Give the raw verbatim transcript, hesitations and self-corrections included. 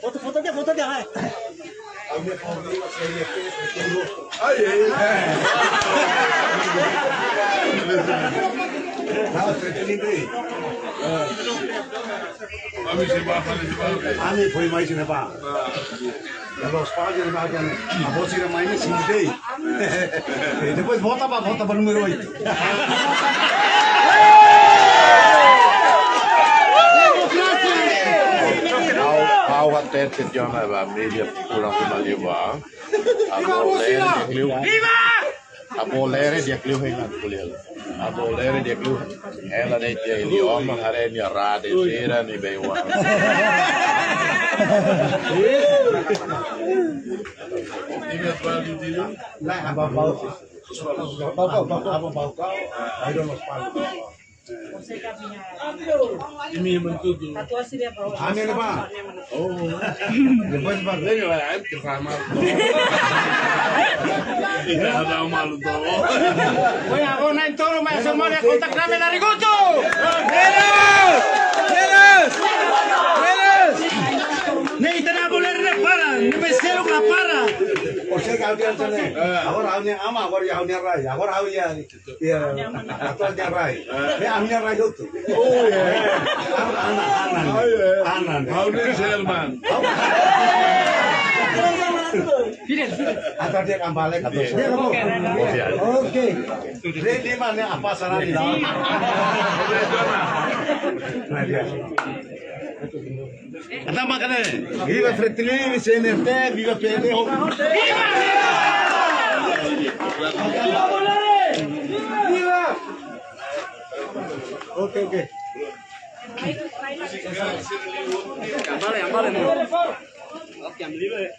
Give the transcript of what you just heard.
Foto, foto, foto dia, foto dia, hai. Ai, ai, ai. Ami se ba, ami se ba. Ami foin mai sini ba. Kalau sepanjang bagian, abos sira mai ni sini deh. Depois vota ba, vota ba número oito. Ha'u, ha'u hatete tiha ona ba media, kurang kembali ba. Abo lere di'ak liu. Abo lere di'ak liu hein an kuliah. Abo lere di'ak liu. Ela de dia ini om haree nia rade sira ni bewa. Ini apa di sini? Nah, abang bau. Bau, bau, bau, abang bau kau. Ayo, Mas Palu. Imi mentutu. Ami ne ba. Oh. Depois ba. Ini lah, eh, bersama. Tidak ada malu tuh. Oi, aku naik turun, mas, semua dia kontak kami dari Gutu. Terus, terus, terus. Nih, kita nak boleh repara, ini mesel para. Orsida ha'u-nia ama, agora ha'u-nia rai, agora ha'u-nia. Iya, atuál nia rai. Nia ami-nia rai hotu. Oh, iya. Ana, ana, ana. Oh, iya. Ana, ana. Ha'u-nia Sherman. Atuál nia kembali ke atas. Iya. Oke. Ready mana apa saran ini? Nah, dia. Entaun mak ne'e. Viva Fretilin, C N R T, viva P N D. Viva! Viva! Oke, oke. Ambale, ambale, no. Oke, ambale.